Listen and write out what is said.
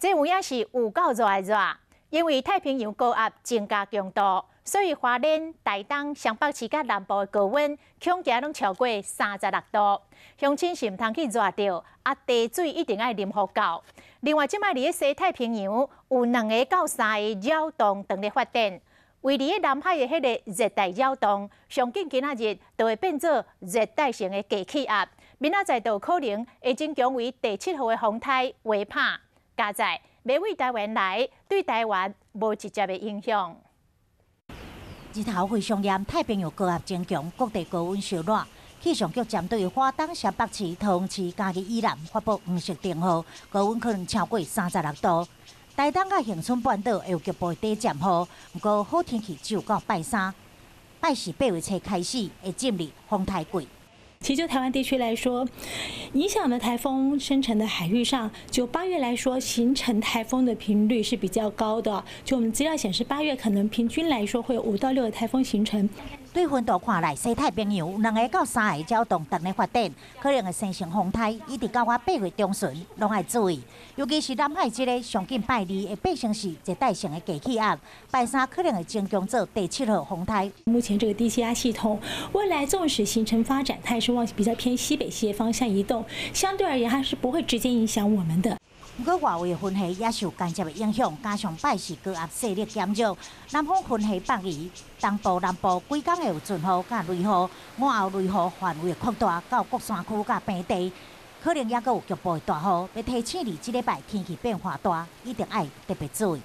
這有影是有夠熱的熱，因為太平洋高壓增加強度，所以花蓮、台東、雙北市佮南部的高溫，恐驚攏超過36度。鄉親是毋通去熱著，啊，茶水一定愛啉予夠。另外，這擺佇咧西太平洋有兩个到三个擾動正咧發展，位佇咧南海的彼个熱帶擾動，上緊今仔日就會變做熱帶性的低氣壓，明仔載就可能會增強為第七號的風颱威帕。佳哉袂對台灣來，對台灣無直接的影響。日頭非常炎，太平洋高壓增強，各地高溫燒熱。氣象局針對花東、雙北市、桃園市、嘉義以南發布黃色燈號，高溫可能超過36度。台東佮恆春半島會有局部短暫雨，毋過好天氣只有到拜三、拜四八月初開始會進入風颱季。其實就台灣地區來說，影響的颱風生成的海域上，就8月來說，形成颱風的頻率是比較高的。就我們資料顯示，8月可能平均來說會有5到6個颱風形成。對溫度看來，西太平洋有兩个到三个擾動正咧發展，可能會生成風颱，一直到我8月中旬攏愛注意。尤其是南海這个上緊拜二會變成是熱帶性的低氣壓，拜三可能會增強做第七號風颱。目前這個低氣壓系統未來縱使形成發展，它也是往比較偏西北西的方向移動，相對而言，它是不會直接影響我們的。毋過外圍的雲系也受間接的影響，加上拜四高壓勢力減弱，南方雲系北移，東部、南部規工會有陣雨佮雷雨，午後雷雨範圍會擴大到各山區佮平地，可能猶閣有局部的大雨。欲提醒你，這禮拜天氣變化大，一定愛特別注意。